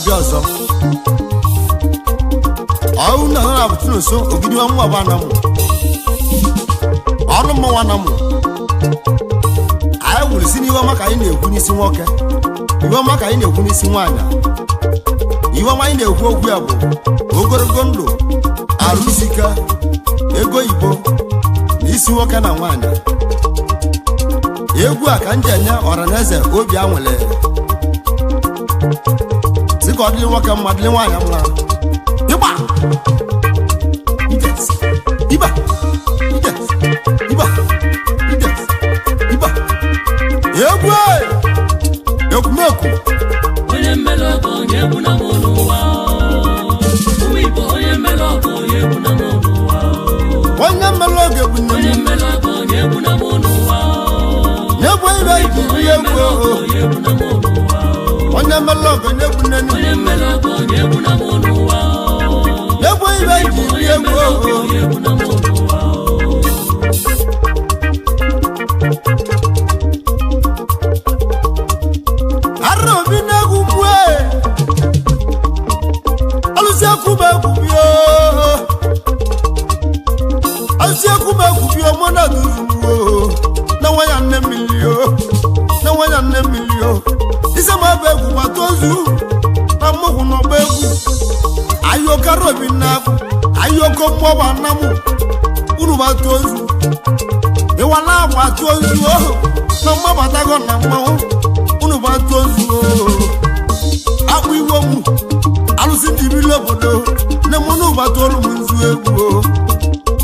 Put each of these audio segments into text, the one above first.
Abịa ọzọ ọrụ na na abụtụ nso ogidi nwa nwa na mụ ọrụ mmanwa na mụ. Anyị wuru si n'ihe ọma ka anyị na-ekwu n'isi nwoke, ihe ọma ka anyị na-ekwu n'isi nwaanyị. Ihe ọma anyị na-ekwu okwu ya bụ ogologo ndụ, arụ isi ike, ego oyibo na isi nwoke na nwaanyị. Egwu a ka m ji enye ọra na eze obi anwụle si ka ọ dịrị nwoke mma, dịrị nwaanyị mma. Ịgba Ides, ịba Ides, ịba Ides, ịba egwu e, ekwumekwu. Onye mmele ọgọ onye egwu na mụ n'ụwa. Ụmụ Igbo, onye mmele ọgọ onye egwu na mụ n'ụwa. Onye mmelụ oge bụ nne Onye m mmele ọgọ onye egwu na mụ n'ụwa. na-egbu ibe iji ri Onye egwu mmele ọgọ o. onye egwu na mụ n'ụwa. Onye mmelụ oge na-egbu nne m Onye mmele ọgọ onye egwu na mụ n'ụwa. na-egbu ibe iji ri Onye egwu mmele ọgọ o. onye egwu na mụ n'ụwa. Ara obi na-egwu mgbu alụsị ekwu m egwu bio, alụsị ekwu m egwu bio, mụ na duzu o na nwa ya nne mmiri o, na nwa ya nne mmiri o. Ise m ebe egwu gbata ozu na mmụkwụ n'ọgba egwu ayọkara obi na-agụ ayọkọ mmụọ na mụ unu gbata ozu ịwala agbata ozu o na mmabatago na mmanwụ unu gbata ozu o. Akpụ iwe mụ alụsị ndị bili obodo na mụ unu gbata olu m nzu egwu o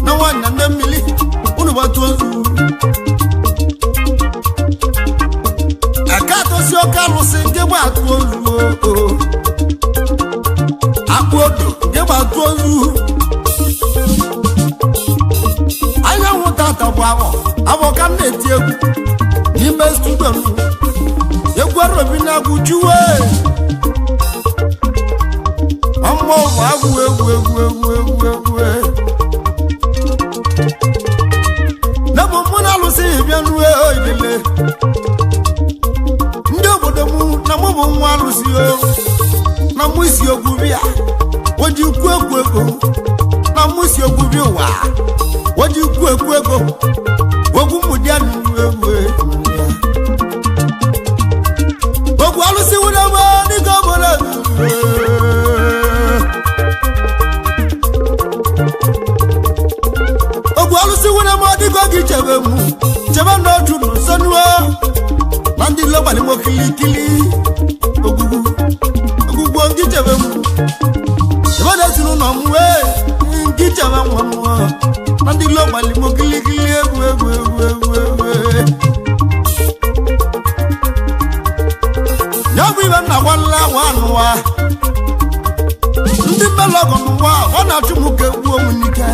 na nwaanyị na nne mmiri unu gbata ozu aka atosi oke alụsị nke gbata ozu o. Akpụ odo nke gbata ozu. Anyanwụ tata bụ awọ awọ ka m na-eti egwu n'ime studio m. Egwu arobi na-agwụ juwe ọmụ ụmụ agwụ egwu egwu egwu egwu egwu n'ebe mụ na-alụsị bịa nue oidele ndị obodo mụ na mụ bụ nwa alụsị o na mụ isi ogwu bịa oji kwu ekwu ego na mụ isi ogwu bịa ụwa oji kwu ekwu ego ogwu mụ dị anụ egwu ogwu alụsị wụrụ ebe dịka obodo. Ogwu alụsị wụrụ ebe dịka oge chebe mụ chebe n'otu n'ụsọnuo na ndị lọgbalị m kilikili ogwugwu ogwugwu ngị chebe mụ chebe n'ezinụlọ m wee ngị chebe nwa m na ndị lọgbalị m kilikili egwu egwu egwu egwu egwu. Ya bụ ibe nna gwanla nwa anụwa ndị mmelọgọ n'ụwa ọ na-achụ m ka egbuo m n'ike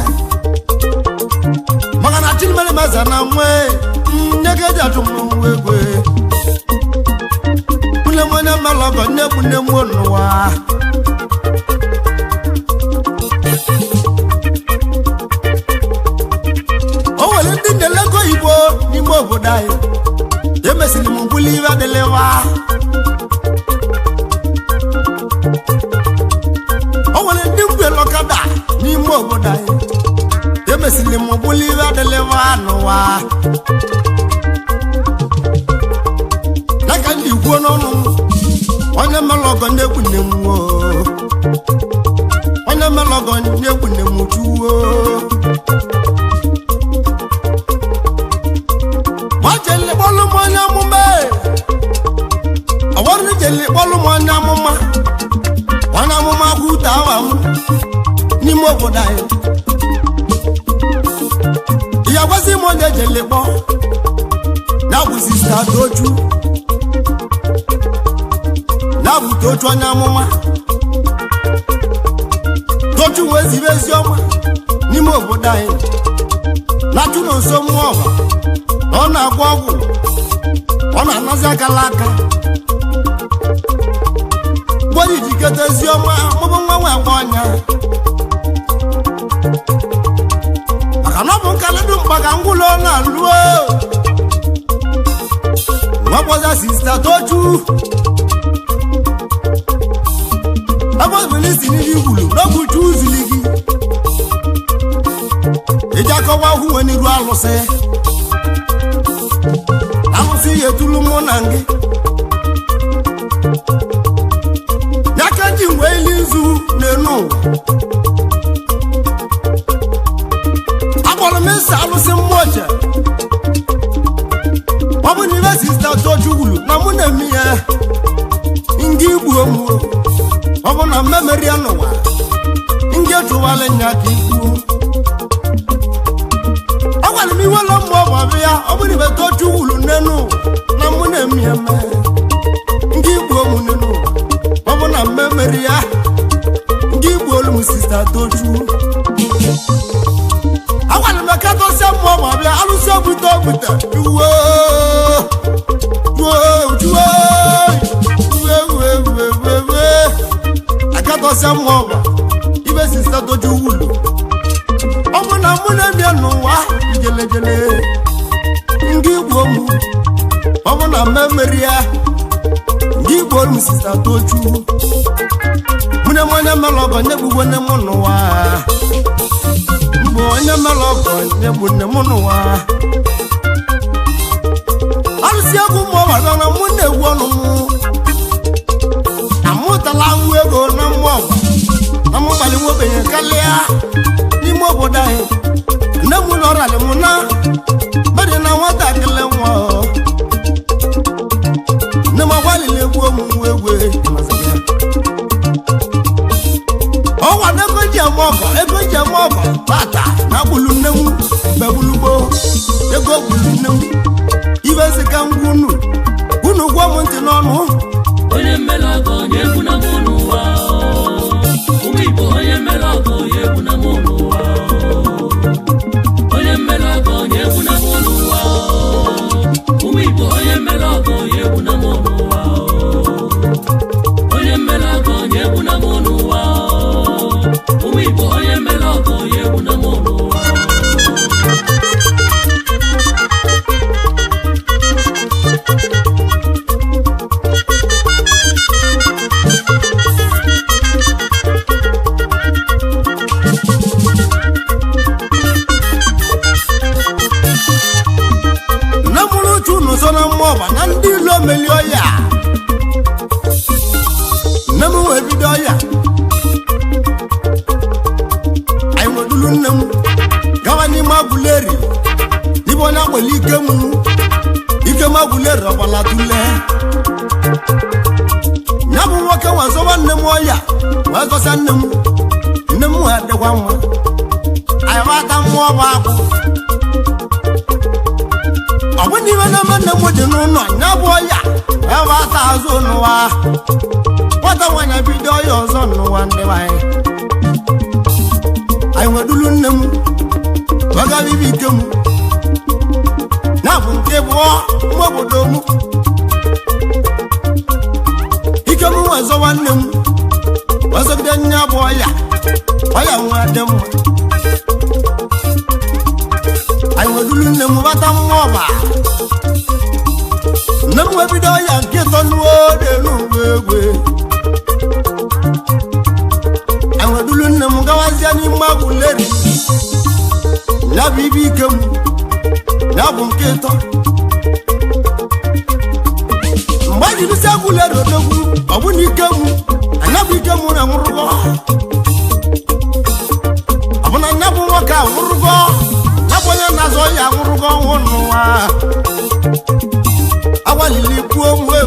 maka na chimere meza na nwe nne ka eji achụ m n'ụwa egwe nne m onye mmelọgọ nne bụ nne m n'ụwa. O nwere ndị na-elego oyibo n'ime obodo anyị emesịrị m mbuli ibe adịlịwa. O nwere ndị ngwere ọkada n'ime obodo anyị emesịrị m bụli ibe adịlịwa n'ụwa n'aka ndị kwuo n'ọnụ m onye melọgọ na-egbu nne m oo. Onye melọgọ na-egbu nne m juo ma jeli kpọlụ m onye amụma ọwọrụ jeli kpọlụ m onye amụma onye amụma kwute awa m n'ime obodo anyị ya gwazi m onye jeli kpọ ya bụ sista Tochu ya bụ Tochu onye amụma Tochu wee zibe ezi ọma n'ime obodo anyị na-achụ na nso mmụọ ọba na ọ na-agwọ ọgwụ ọ na-anazi akala aka gbonye jikọta ezi ọma mụbụ nwa nwa agba ọnya maka na ọ bụ nkalịdụ mkpa ka ngwụlọ na-alụo nwakpọza sista Tochu. ibe igbulu n'ọbụ uzili gị iji akọwa hụ nwe n'iru alụsị alụsị ya etulu mụ na gị ya ka ji wee ili nzu n'enu ụwa akpọrọ m ịsa alụsị mmụọ oche ọ bụ na ibe sista tochu wulu na mụ na-eme ya ndị igbuo m ọ bụ na mmemeri ya n'ụwa ndị echụwala nya ka ikwu ọ gwara m iwela mmụọ bụ ọbịa ya ọ bụ na ibe tochu wulu n'enu na mụ na-eme ya eme ndị igbuo m n'enu ọ bụ na mmemeri ya ndị igbuo m sista tochu agwara m ka dosia mmụọ ma bịa alụsị ogbute ogbute uwe uwe uwe uwe uwe uwe akatọsịa mmụọ ma ibe sista doju wulu ọ bụ na mụ na-ebia n'ụwa ijelejele ndị igbo m ọ bụ na mmemmeri ya ndị igbo m sista toju mụ na onye mere ọgọ nye gbugbo nne m n'ụwa bụ onye mere ọgọ nye bụ nne m n'ụwa arụsị egwu mmụọ gbara na mụ na-egwu ọnụ m amụtala ahụ ego na mmụọ na mụ gbalị nwobenye karịa n'ime obodo anyị nne m nọralị m na mmadụ na nwatakịrị nwa nne m agbalịla egwu m egwu ọnwa na ego ji eme ọgọ ego ji eme ọgọ tata na gbulu nne m begbulugbo ego gbulu nne m ibe nsị ka ngwa unu unu gwuo m ntị n'ọnụ onye mmele ọgọ onye egwu na mụ n'ụwa ụmụ Igbo onye mmele ọgọ onye egwu na mụ n'ụwa onye mmele ọgọ onye egwu na mụ n'ụwa ụmụ Igbo onye mmele ọgọ onye egwu na mụ n'ụwa onye mmele ọgọ onye egwu na mụ n'ụwa ụmụ Igbo onye mmele ọgọ onye egwu na mụ n'ụwa. Nne mụrụ uche unu so na mmụọ ọba na ndị ilu emeli ọya nne m wee bido ọya anyị nwedulu nne m gawa n'ime agwụleri n'ime onye agbele ike m ike m agwụleri ọgbala tule ya bụ nwoke nwe zọba nne m ọya wee zọsa nne m nne m wee dịkwa mma anyị gbata mmụọ bụ akwụ ọ bụ n'ime na-eme nne m dị n'ụlọ ya bụ ọya ebe ata azụ n'ụwa nwata nwaanyị bido ọya ọzọ n'ụwa ndị be anyị anyị nwedulu nne m wegara ibe ike m ya bụ nke bụọ nwa obodo m ike m nwe zọwa nne m wezọgide nya bụ ọya ọya nwa dị mma anyị nwedulu nne m bata mmụọ ọba nne m wee bido ya nke ịtọ nuo n'elu mgbe egwe anyị nwedulu nne m gawazie n'ime agwụleri ya bụ ibe ike m ya bụ nke ịtọ mgbe anyị jiri agwụleri odogwu ọ bụ na ike m anya bụ ike m na nwụrụgọ ọ bụ na anya bụ nwoke a nwụrụgọ ya bụ onye na-azọ ya nwụrụgo ọnwụ n'ụwa agbalili kwuo nwe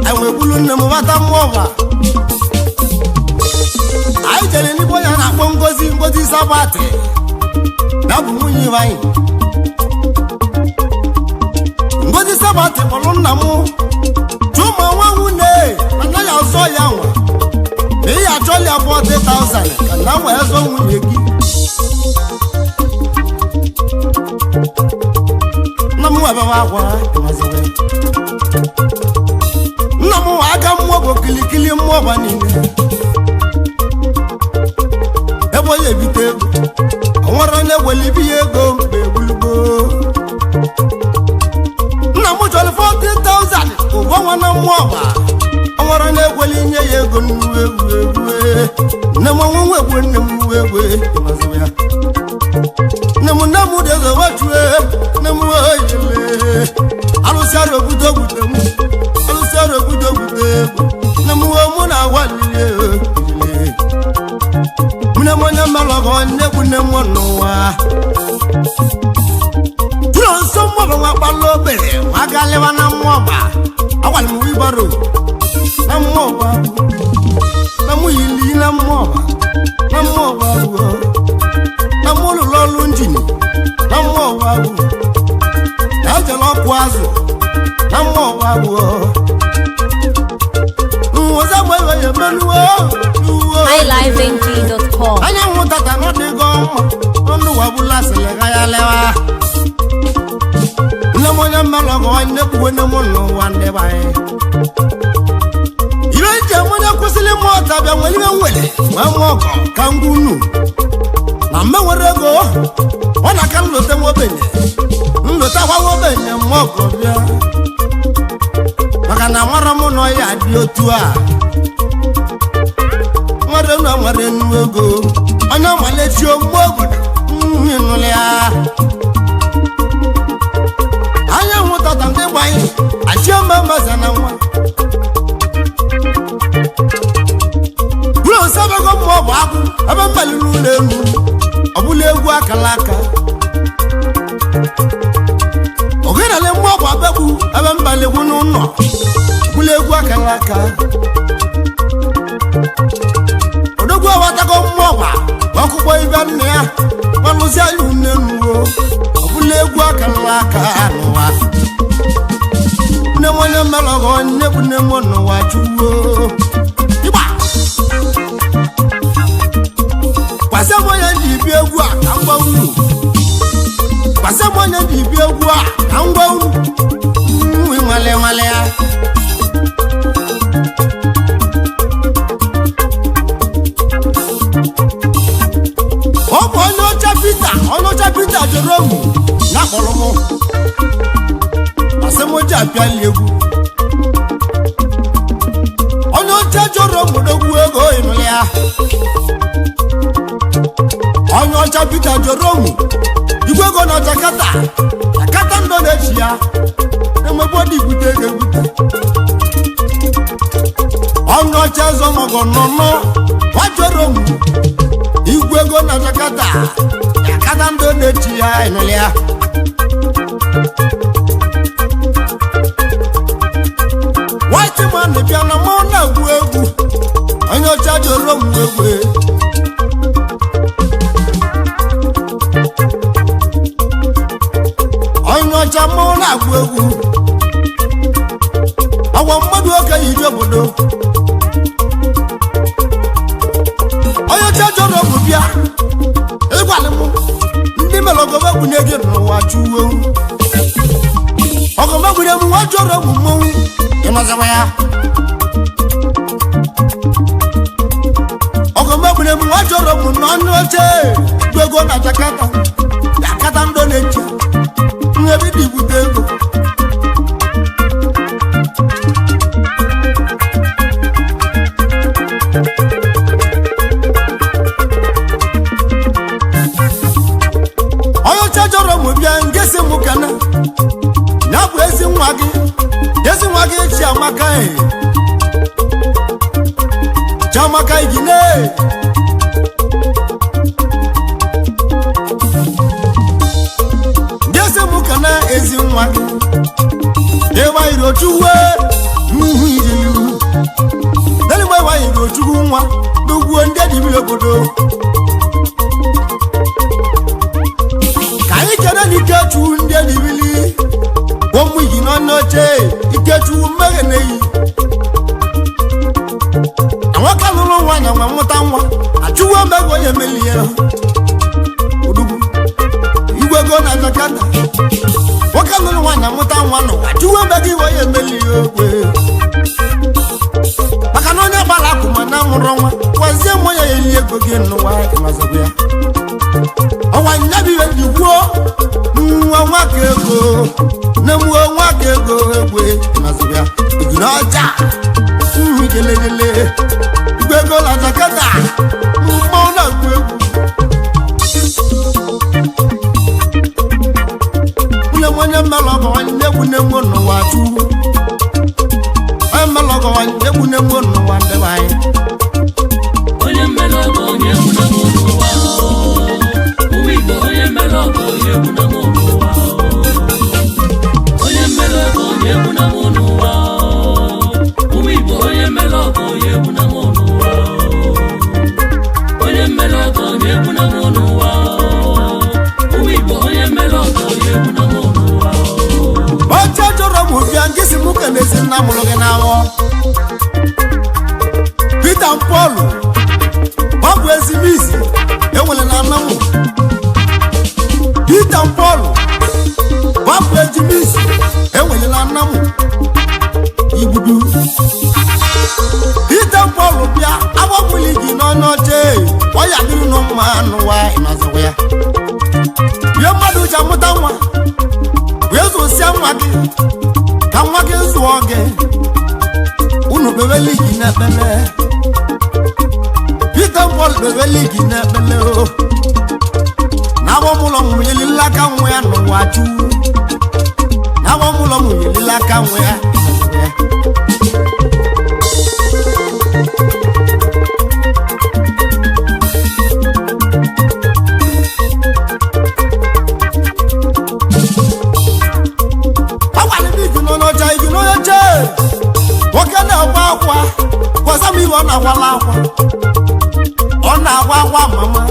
enwegbulu nne m bata mmụọ ụwa anyị jere n'igbo onye na-akpọ ngozi ngozi sabatị ya bụ nwunye ibe anyị ngozi sabatị kpọrọ nna m chụma nwa nwunye anaghị azọ ya nwa ma ị achọla 40,000 ka na wee zọ nwunye gị nna m webewe akwa nna m nwe aka mmụọ bụ kilikili mmụọ ba niile ebe onye ebite ego o nwere onye were ibi ya ego mgbe gbulugbo nna m chọrọ 40,000 ụgwọ nwa na mmụọ ọba ọnwara na-egweli nye ya ego nnu egwu egwu nne m ọnwụ nwa egwu nne m egwu ịmazụ ya nne m nne m deze wachue nne m oyele alụsị arụ obodo gwute m alụsị arụ obodo gwute egwu nne m wee mụ na agwa lile nne m onye mmelụ ọgọ nne gbu nne m n'ụwa tụrụ nso mmụọ nwa kpala obere nwa galịwa na mmụọ ọba agwara m wibaro na mmụọ ọba na mụ yili na mmụọ ọba na mmụọ ọba bụ na mụ lụrụ ọrụ njin na mmụọ ọba bụ na ejela ọkụ azụ na mmụọ ọba bụ nwụza mgbe ya emeluo highlifeng.com. anyanwụ tata n'ọdịgo mma ọnụ wabụla sịrị ga ya lewa nne m onye mmelụ ọgọ nne kwuwe nne m n'ụwa ndị be anyị ibe njem onye kwụsịrị mụ ọta bịa nwere ibe nwere nwee mụ ọgọ ka ngwa unu na mme nwere ego ọ na-aka nlote nwobenye nlote akwa nwobenye mụ ọgọ bịa maka na nwara m nọ ya dị otu a nwere nna nwere nnu ego onye malechi ogbu obodo nri nụrụ ya anyanwụ tata ndị gbanyị achioma mmaza na nwa bụrụ osebego mmụọ bụ agụ ebe mmaliri ụlọ elu ọbụla egwu akala aka ogenale mmụọ bụ abegbu ebe mbalegwu n'ụlọ ọbụla egwu akala aka odogwu awatago mmụọ gba ọkụkọ ibe nna ya gbalụzi anya une nuo ọbụla egwu akala aka n'ụwa nne m onye mmelọgọ nne bụ nne m n'ụwa chuwo ịgba kwasị m onye ji ibi egwu a ka ngwa unu kwasị m onye ji ibi egwu a ka ngwa unu nwale nwale ya ọ bụ onye ọcha Pita onye ọcha Pita jụrụ omu ya kpọrọ mụ asị m ji apịali egwu onye ọcha jụrụ omu n'ogwu ego ịnụlị ya onye ọcha Pita jụrụ omu igwe ego na Jakarta Jakarta ndọ na-echi ya emegbu dị ibute ego ebute onye ọcha ezomọgọ nọ nọ gwajụrụ omu igwe ego na Jakarta Jakarta ndị na-echi ya ịnụlị ya white man bịa na mụ na-egwu egwu onye ọcha dị oro m egwu onye ọcha mụ na-agwu egwu ọgwọ mmadụ okenye iri obodo onye ọcha jọrọ bụ bịa ịgwalị m ndị mere ọgọmegbunye gị n'ụwa chuwo ọgọmegbunye m nwa jọrọ bụ mmọnwụ ịnọziwa ya ọgọmegbunye m nwa jọrọ bụ n'ọnụ oche ego na Jakarta Jakarta ndọ na-eche nwebi dị ibute ego onye ọcha jọrọ m bịa nke si m kana ya bụ ezi nwa gị ezi nwa gị Chiamaka e Chiamaka igine nke si m kana ezi nwa gị ịwa irochuwe n'ihu ijelu deligbe ịwa irochukwu nwa n'ugwu ndị dibiri obodo ka anyị kere na Ikechukwu ndị edibili ụmụ iyi nọ n'oche Ikechukwu mmehie na-eyi na nwoke lụrụ nwa na nwa mụta nwa achụwo mmehie onye meli ya odugwu igwe ego na Jakarta nwoke lụrụ nwa na mụta nwa n'ụwa chụwo mmehie onye meli ya ogwe maka na onye gbara akụma na mụrụ nwa gwazie m onye ya eli ego gị n'ụwa ịmazọgbu ya ọwa nyabiwe ji gwuo nwa nwaka ego nne m nwa nwaka ego egwe mazụbịa ejiri Ọcha gelele igwe ego na Jakarta mmọnwụ na-agụ egwu nwunye m onye mmelụ ọgọ nwanne egwu na-enwe n'ụwa chu onye mmelụ ọgọ nwanne egwu na-enwe n'ụwa ndị be anyị Onye mmelụ ọgọ onye egwu na mụ n'ụwa ụmụ Igbo onye mmelụ ọgọ onye egwu na mụ n'ụwa onye mmelụ ọgọ onye egwu na mụ n'ụwa ụmụ Igbo onye mmelụ ọgọ onye egwu na mụ n'ụwa onye mmelụ ọgọ onye egwu na mụ n'ụwa ụmụ Igbo onye mmelụ ọgọ onye egwu na mụ n'ụwa Oche jọrọ m bịa nke si mụ kenezi nna mụrụ gị n'ahụ Peter Paul ọ bụ ezimizi enwere na nna m Peter Paul ọ bụ ezimizi enwere na nna m igbudu Peter Paul bịa agbapụli gị n'ọnụ oche ọya dịrị nụ mma n'ụwa ịnọzikwa ya bie mmadụ ji amụta nwa wee zụsịa nwa gị ka nwa gị zụọ gị unu kpebele gị n'ekpele Peter Paul kpebele gị n'ekpele o na agbamụlọ nwunyelila aka nwa ya n'ụwa chu na agbamụlọ nwunyelila aka nwa ya n'ụwa ya. Agwara m igi n'ọcha igi n'ọcha nwoke na-agba akwa gwasa m iwe ọ na-akwala akwa ọ na-agwa akwa mama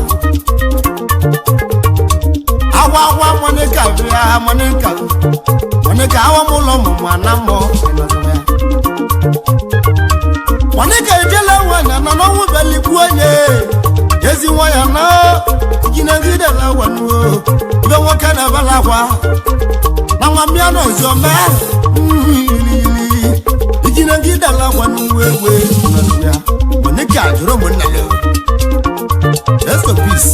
agwa akwa monika bịa monika monika awa m ụlọ mụmụ na mmụọ monika ejela nwanyị na n'ọnwụ beligbu onye ezi nwa ya na ginegidela wanuo ibe nwoke na-ebela akwa na nwa mmịa na ọzọ mee ijinegidela wanu wewe ya monika jụrụ ụmụnna ya rest in peace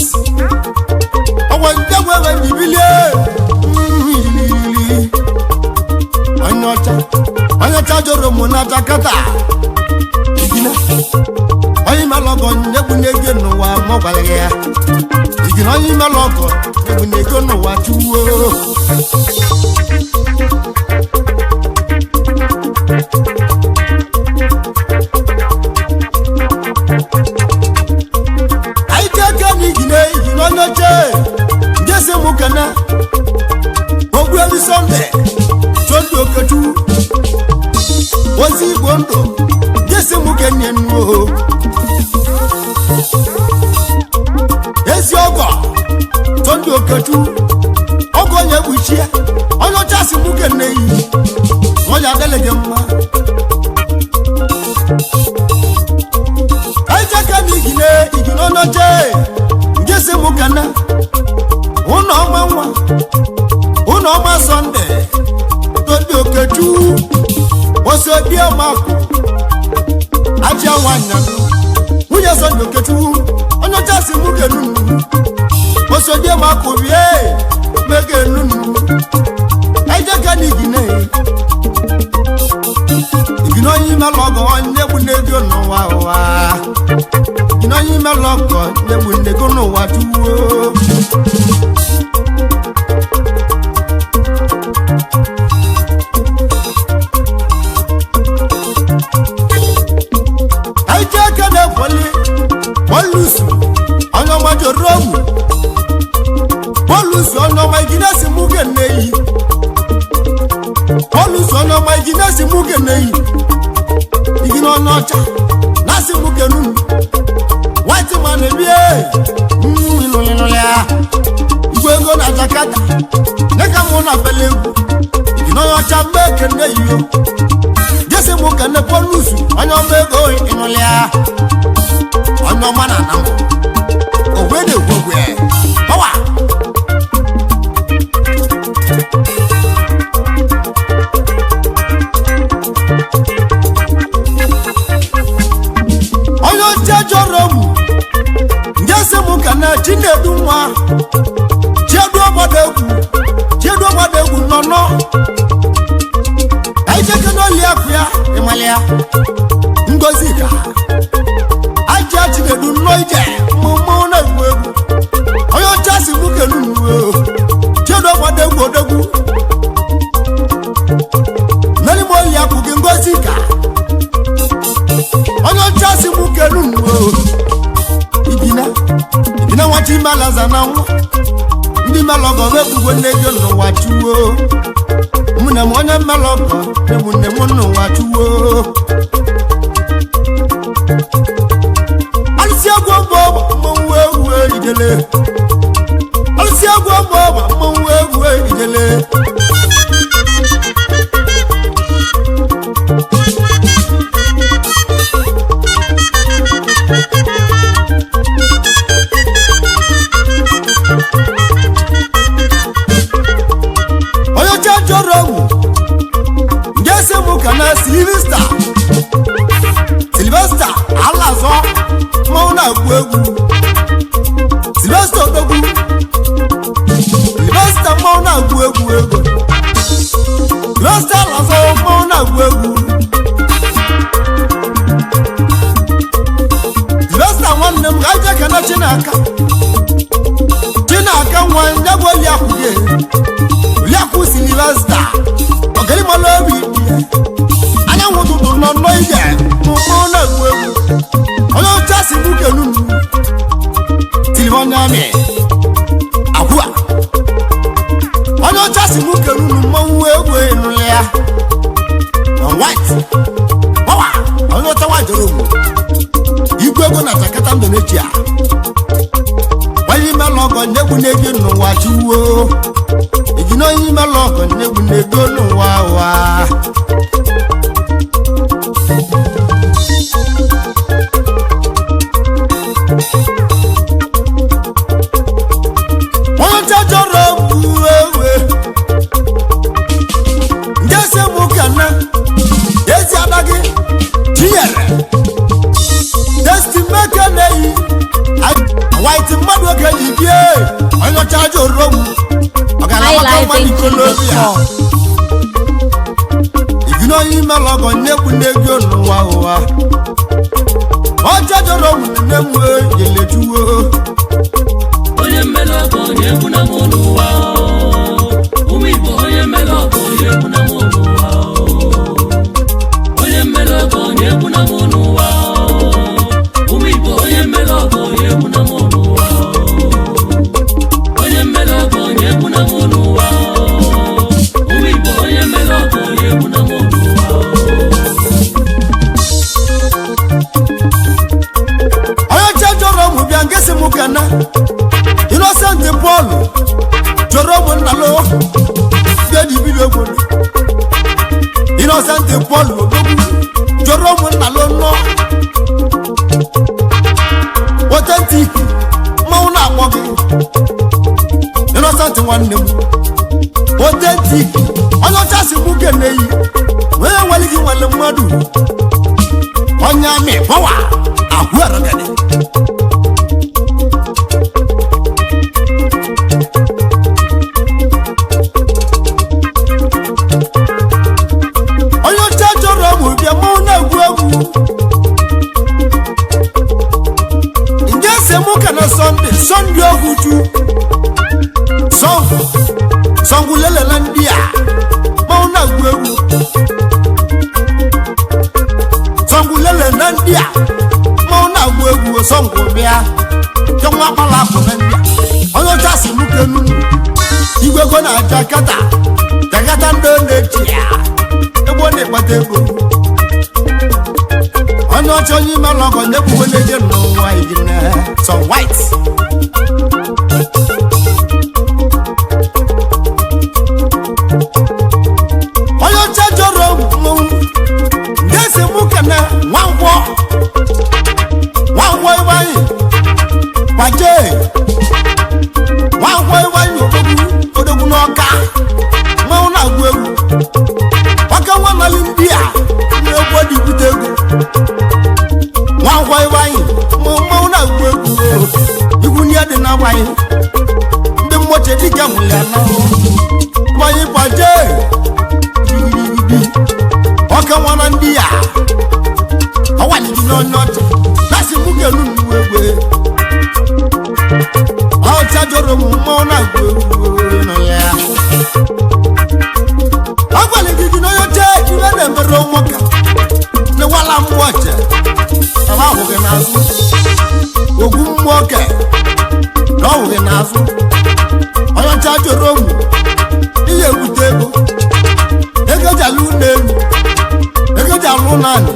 ọgwọ njegwe we njibilie onye ọcha onye ọcha jụrụ mụ na Jakarta igina onye imelọgọ nyegbu n'ego n'ụwa ma ọ gwara ya igina onye imelọgọ nyegbu n'ego n'ụwa chuwo anyị jeke na igine igine onye oche jesi mụ kene ogbuelu sọnde chondụ okechu ozi igbo ndụ jesi mụ kenye nnuo ezi ọgọ chondụ okechu ọgọ onye kpuchie onye ọcha si mụ kene yi onye adịlị gị mma anyị jeke na igine igine onye oche jesi mụ kene ụnọ ọma nwa ụnọ ọma sọnde tondụ okechu osodi ọmakụ ajịa nwanyị nwunye sọnde okechukwu onye ọcha si mụ genunu osodi ọmakụ bie megenunu ejeke na igine igine onye ime lọgọ onye gbu n'ego n'ụwa ụwa igine onye ime lọgọ onye gbu n'ego n'ụwa tuwo ejeke na-ekweli pọlusu onye ọma joro ogwu pọlusu onye ọma igine si mụ geneyi pọlusu onye ọma igine si mụ geneyi igine onye ọcha na si mụ genunu white man ebie ịlụlịlụlịa igwe ego na Jakarta dịka mụ na bele egwu igine onye ọcha mgbe ekene yiyo jesi mụ kene pọlusu onye ọma ego ịnụlịa onye ọma na anamụ owe na-egwu ogwe ọwa onye oche jọrọ m nje si mụ kene chinedu nwa chiedu obodo egwu chiedu obodo egwu nọ nọ ejeke n'oli akụ ya bịa ịmalịa Ngozi ka aja Chinedu nnọọ ije mmụọ na-egwu egwu onye ọcha si mụ kelu n'uwe Chiedu ọgbado egwu odogwu n'ime oyi akwụ gị Ngozi ka onye ọcha si mụ kelu n'uwe ibina ibina nwachi imelaza na nwa ndị melọgọ wepụgo nne gị n'ụwa chuwo mụ na m onye mmelọgọ ụmụnne m n'ụwa chuwo alụsị egwu ọgbọ mmọnwụ egwu ijele alụsị egwu ọgbọ mmọnwụ egwu ijele onye ọcha jọrọ ọgwụ nke si mụ ka na Sylvester Sylvester alazọ mmanwụ na-agụ egwu Sylvester odogwu Sylvester mmanwụ na-agụ egwu egwu Sylvester alazọ mmanwụ na-agụ egwu Sylvester nwanne m ga je kana Chinaka Chinaka nwa ya bụ oliakụ gị oliakụ Sylvester ọgịrịmalụ obi anyanwụ ụtụtụ nọ nnọọ ije mmanwụ na-egwu egwu onye ọcha si mụ kenu m tiri onye amị akwụa onye ọcha si mụ kenu m mmanwụ egwu enụla ya na white gbawa onye ọcha nwa jọrọ ogbu igwe ego na Jakarta Indonesia onye ime lọgọ nyegbu na-ebi n'ụwa chiwuo ejina onye ime lọgọ nyegbu na-ego n'ụwa ụwa onye ọcha jọrọ bụ ewe nke si mụ kana ezi ada gị tinyere destimeke na-eyi white mmadụ oge ji bie onye ọcha jọrọ m ọgaranya mmadụ ikolobia highlifeng.com. igina onye ime lọgọ nyekwu n'ego n'ụwa ụwa ọcha jọrọ m nne m yelejuwo onye mmele ọgọ onye egwu na mụ n'ụwa ụmụ Igbo onye mmele ọgọ onye egwu na mụ n'ụwa onye mmele ọgọ onye egwu na mụ n'ụwa ụmụ Igbo onye mmele ọgọ onye egwu na mụ n'ụwa onye mmele ọgọ onye egwu na mụ n'ụwa ụmụ Igbo onye mmele ọgọ onye egwu na mụ n'ụwa onye ọcha jọrọ m bịa nke si m kana Innocent Paul jọrọ m nnalụ bịa ibido obodo Innocent Paul odogwu jọrọ m nnalụ nnọọ authentic mmanwụ na-akpọ gị Innocent nwanne m authentic onye ọcha si mụ keneyi onye nwere gị nwere mmadụ onye amị pọwa ahụ aragadi onye ọcha chọrọ ọgwụ bịa mmanwụ na-egwu egwu nje ese mụ ka na sọnde sọnde oguju sọngụ sọngụ lelela ndị a mmanwụ na-egwu egwu sọngụ lelela ndị a mmanwụ na-agụ egwu sọngụ bịa chọnwa akpala akụ na ndị a onye ọcha si mụ kenu igwe ego na Jakarta Jakarta ndị na-echi ya ebe ọ na-ekpata ego onye ọcha onye ime ọlọgọ na-ekwugo na-eje n'ụwa ijine sọ white onye ọcha jọrọ mmọnwụ ndị esi mụ kene nwankwọ nwankwọ iwanyi kwaje nwankwọ iwanyi odogwu odogwu n'ọka mmanwụ na-agụ egwu ọka nwa nali ndị a na-egwu dị bute ego nwankwọ iwanyi mmanwụ na-agụ egwu ikwu ndị dị na-agbanyị ndị mmoche dịka mụrụ ya na gbanyị kwaje gidigidi ọka nwa na ndị alụ naanị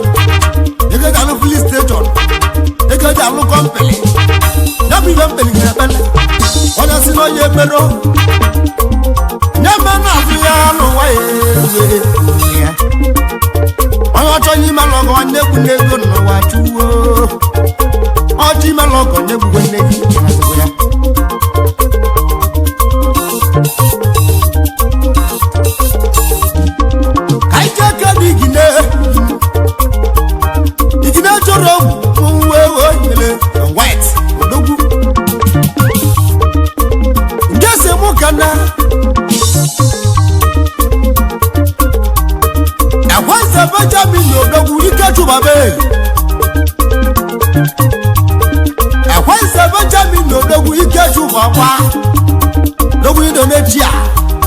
ego eji alụ filis steshọn ego eji alụ kọmpịlị ya bụ ibe mkpeli ga-ekpele onye si na onye ekpere nye mme na-azụ ya n'ụwa ya ya onye ọchọ ime lọgọ nne egwu n'ego n'ụwa chuwo ọchọ ime lọgọ nne egwu nne gị ya. Ka anyị jee kele igine igine chọrọ uwe oyele white odogwu nke si mụ kana ekwense Benjamin odogwu ike chụbabe ekwense Benjamin odogwu ike chụbakwa odogwu Indonesia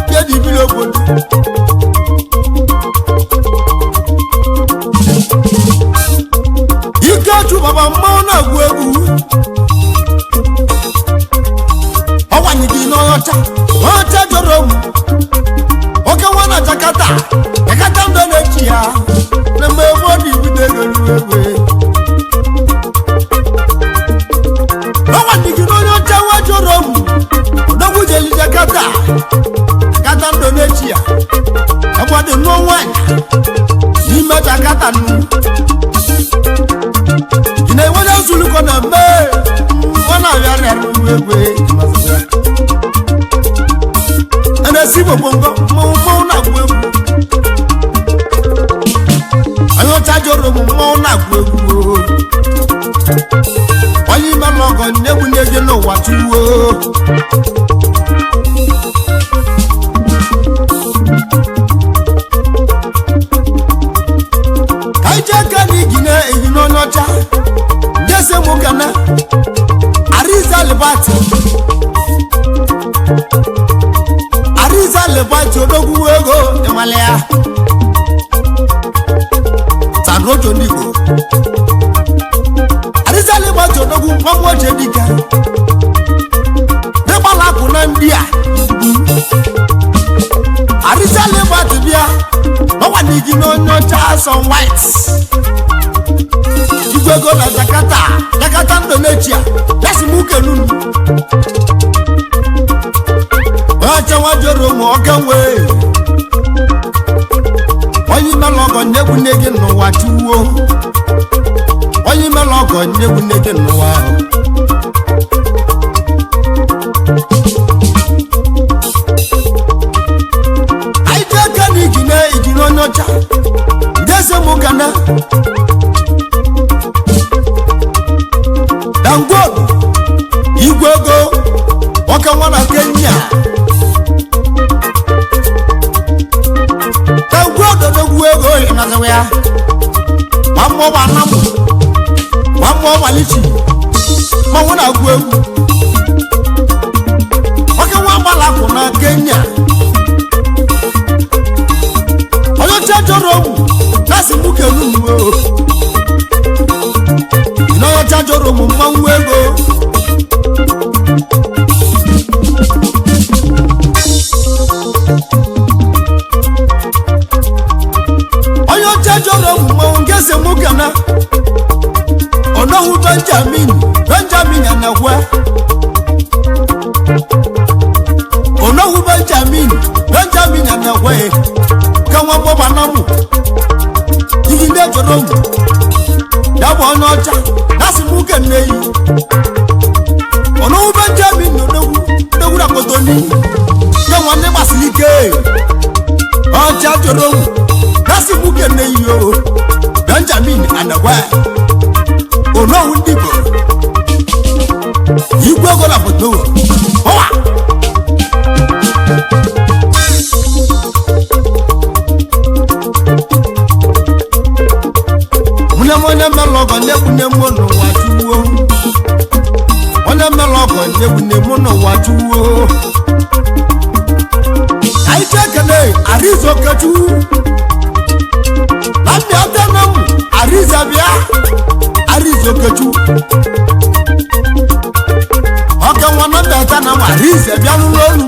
nke dị bili obodo ike chụbaba mmanwụ na-agwụ egwu ọwanye gị n'ọcha ọcha jọrọ m oke nwa na Jakarta Jakarta ndọ na-echi ya na mgbe ebe ọ dị ibido ego egwe ọwanye gị n'onye ọcha nwa jọrọ m odogwu jeli Jakarta Jakarta ndọ na-echi ya ẹgbọdị nụ nwanyị n'ime Jakarta nụ ị na-enwere nzukọ na mgbe ọ na-abịa rịara egwe a na-esi gbogbo mmanwụ mmanwụ na-agụ egwu onye ọcha jọrọ m mmanwụ na-agụ egwu onye ime n'ọgọ na-egbu na-eje n'ụwa tuwo ka anyị jee aka na igine egine onye ọcha ndị ese mụ gana Ariza Libati Ariza Libati odogwu ego ịnwale ya Sanojo n'Igbo Ariza Libati odogwu nwa ochie dike n'ịgbala akụ na ndị a Ariza Libati bịa n'ọkwa n'igine onye ọcha son white igwe ego na Jakarta Jakarta Indonesia yasi mụ kenunu ọcha nwa jọrọ ụmụ ọka nwee onye ime lọgọ nyegbu nne gị n'ụwa chuwo onye ime lọgọ nyegbu nne gị n'ụwa ahụ. Anyị jee aka na igine igine onye ọcha ndị eze mụ gana Dangote igwe ego nwoke nwa na Kenya Dangote odogwu ego ịnazawa ya ma mmụọ ma anamụ ma mmụọ malichi mmanwụ na-agụ egwu nwoke nwa gbalapụ na Kenya onye ọcha jọrọ ogwu na-asị mụ kelu mgbe n'ọcha jọrọ ụmụ mmanwụ ego onye ọcha jọrọ ụmụ mmanwụ nke si mụ gana ọnọhụ Benjamin Benjamin anakwe ọnọhụ Benjamin Benjamin anakwe ka nwa mgbọba na mụ igi ndị jọrọ ụmụ ya bụ onye ọcha na-asị m uke nne yi ọnụwụ Benjamin na odogwu odogwu na kotoni ya nwanne gbasiri ike ọcha jọrọ owu na-asị m uke nne yi o Benjamin anagwa onowu ndị Igbo igwe ego na foto ọwa onye mmelọgọ na-egbune mụ n'ụwa tuwo onye mmelọgọ na-egbune mụ n'ụwa tuwo anyị chekene Ariza Okechukwu na mbịa tena m Ariza bịa Ariza Okechukwu ọka nwa na mbịa tena m Ariza bịa n'ụlọ olu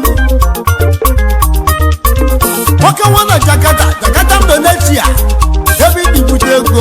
nwoke nwa na Jakarta Jakarta Indonesia ebe ibute ego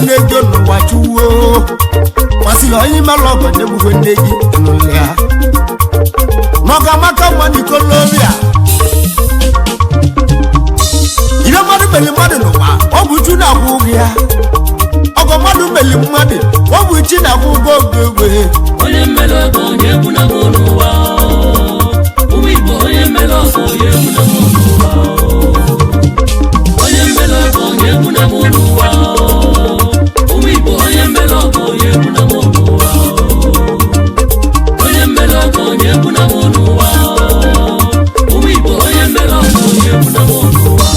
nne gị n'ụwa chuwo masịrị onye imelụ ọgọ na-egbukwe nne gị n'ụlọ ya n'ọga maka mma n'ikolobịa ihe mmadụ meli mmadụ n'ụwa ọ bụ chu na-akwụ ụgwọ ya ọgọ mmadụ meli mmadụ ọ bụ chi na-akwụ ụgwọ ogwe Onye mmele ọgọ onye egwu na mụ n'ụwa ụmụ Igbo onye mmele ọgọ onye egwu na mụ n'ụwa onye mmele ọgọ onye egwu na mụ n'ụwa ụmụ Igbo onye mmele ọgọ onye egwu na mụ n'ụwa onye mmele ọgọ onye egwu na mụ n'ụwa ụmụ Igbo onye mmele ọgọ onye egwu na mụ n'ụwa.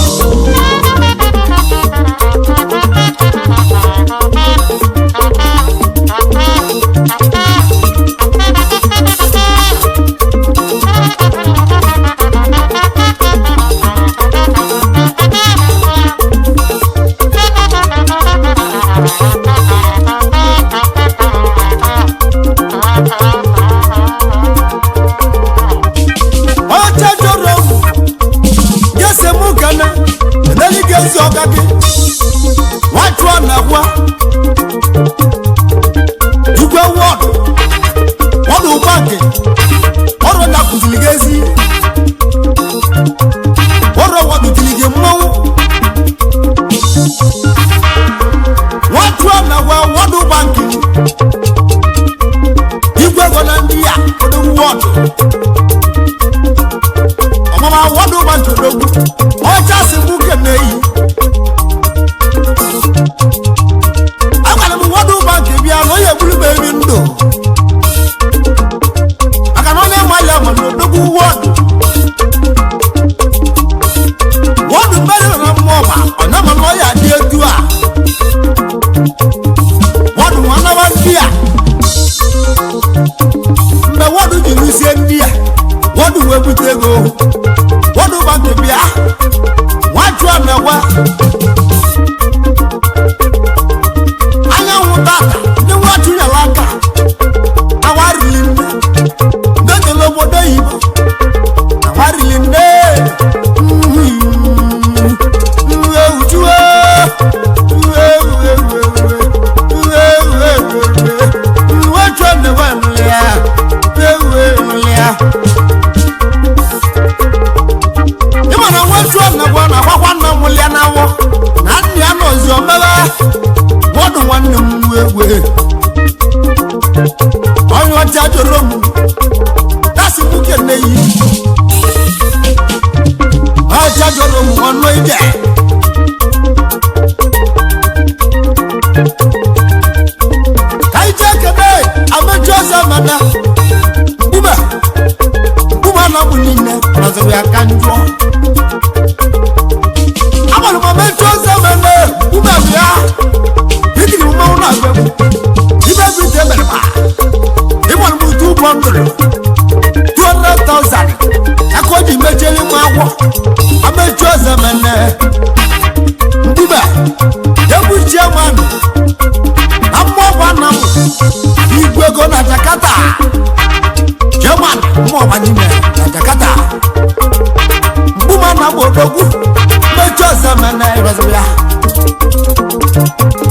Ọcha jọrọ m gese mụ kana eneli gị ezi ọga gị nwachụọ na gwa jukwe wọdụ wọdụ ụgbọake ọrụ na kụziri gị ezi ọrụ wọdụ tiri gị mmanwụ nwachụọ na gwa wọdụ bankị igwe ego na ndị ya odogwu wọdụ ọmama wọdụ bankị odogwu ọcha si mụ kene yi agwara m wọdụ bankị bịa na onye gburu m eri ndụ maka na onye ma ya ma na odogwu wọdụ wọdụ mmeri na mmụọ ma ọnya ma na ọya dị etu a wọdụ nwanaba ndị a mgbe wọdụ ji lụsie ndị a wọdụ wee bute ego wọdụ bankị bịa nwachụọ na-egwe anyanwụ tata ndị nwachụ nyere aka awarili nne ndị jere obodo oyibo awarili nne ịmana nwetu ọnagwa na akwakwa nna m lịa na awọ na nna ya nọzi omebe wọdụ nwanne m egwe onye ọcha jụrụ m dasị m kene yi ọcha jụrụ m ọnụ ije ka ije kene amechi ọzọ mana mkpume mkpume na mụ niile nọziri ya ka njụọ agbara m amechi ọzọ mana mkpume bịa itiri mmanwụ na agwa m ibe bụ ite mere ma ịgbara m utu ụgbọ ndụrụ 200,000 aka o ji mechiere m agwọ amechi ọzọ mene mkpume egwu chiamanụ na mmụọ bụ nna m igwe ego na Jakarta chairman mmụọ ọgba n'ime na Jakarta mkpume na bụ odogwu mmechi ọzọ mene ịrọzibịa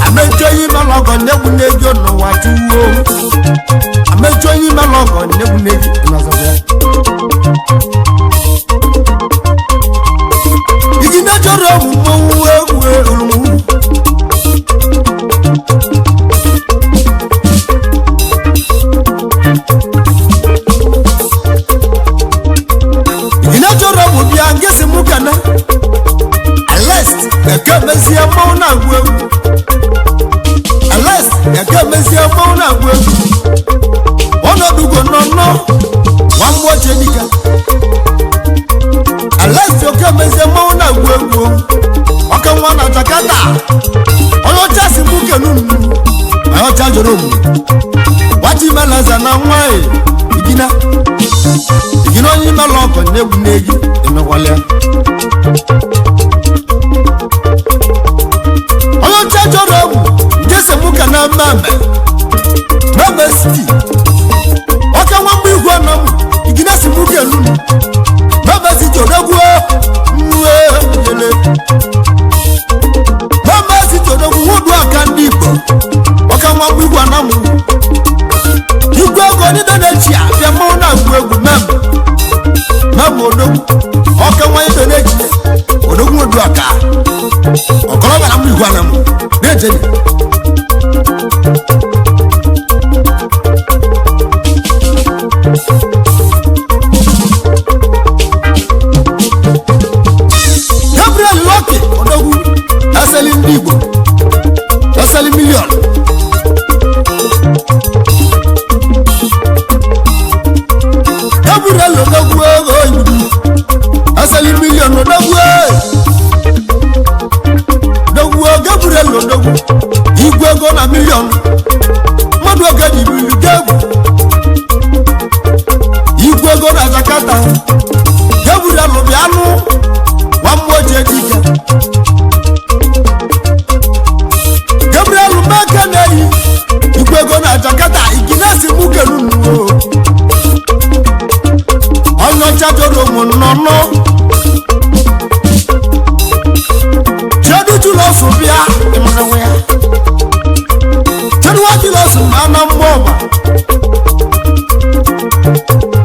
amechi onye ime lọgọ nnegwu n'ego n'ụwa chuwo amechi onye ime lọgọ nnegwu n'ego ịrọzibịa igi mejọrọ egwu mmọnwụ egwu egwu. Ìnájọ́rọ̀ wò bí angẹ́sì mú kàná alest ẹ̀kẹ́ mẹ́sì ẹ̀mọ́ náà wú ewu alest ẹ̀kẹ́ mẹ́sì ẹ̀mọ́ náà wú ewu ọ̀nàdùgò nọ̀nà wà mú ọ̀chẹ́ nìkan alest ẹ̀kẹ́ mẹ́sì ẹ̀mọ́ náà wú ewu ọkẹ́ wọn nà Jakarta ọlọ́jà sì mú kẹnu nù ọlọ́jà jọrọ mù wájú mẹ́lẹ́sẹ̀ náà wáyé ìgínà ìgínà onye ime lọkọ n'egwu n'egi emekwala ya onye ọcha chọrọ egwu nke semuka na mmemme mmemme siti ọka nwa mgbe igwe nọ m igina semuka elu m mmemme siti odogwu nwe jele mmemme siti odogwu wudu aka ndị Igbo Odogwu Odogwu Gabriel Odogwu igwe ego na miliọn mmadụ oge ji biri gegwu igwe ego na Jakarta Gabriel bịanụ nwa mmụọ ji dike Gabriel Meke na-eyi igwe ego na Jakarta iginesi mukelu nnuo onye ọcha jọrọ ụmụ nnọnọ chedu julosu bịa ịmara ya chedu wa julosu ma na mmụọ ọba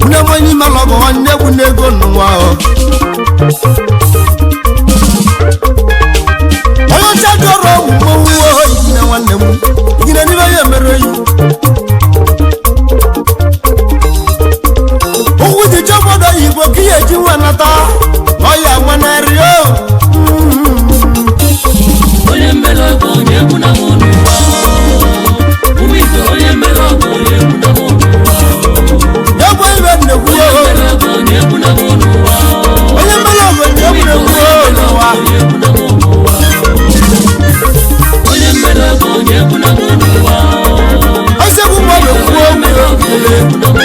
nne m onye ime lọgọ nwanne egwu n'ego n'ụwa ọ onye ọcha jọrọ ụmụ mmọnwụ igine nwanne m igine n'ime ya mere yi ụkwụ ji je obodo oyibo ka ihe eji nwa nata ọya nwanarị o Onye mmere ọgọ onye egwu na mụ n'ụwa. Ụmụ Igbo onye mmere ọgọ onye egwu na mụ n'ụwa. egwu ibe nnekwu Onye mmere ọgọ onye egwu na mụ n'ụwa. Onye mmere ọgọ onye egwu na-ekwu n'ụwa. Onye egwu na mụ n'ụwa. Onye mmere ọgọ onye egwu na mụ n'ụwa. Ọsị egwu mmadụ kwuo Onye mmere ọgọ onye egwu na mụ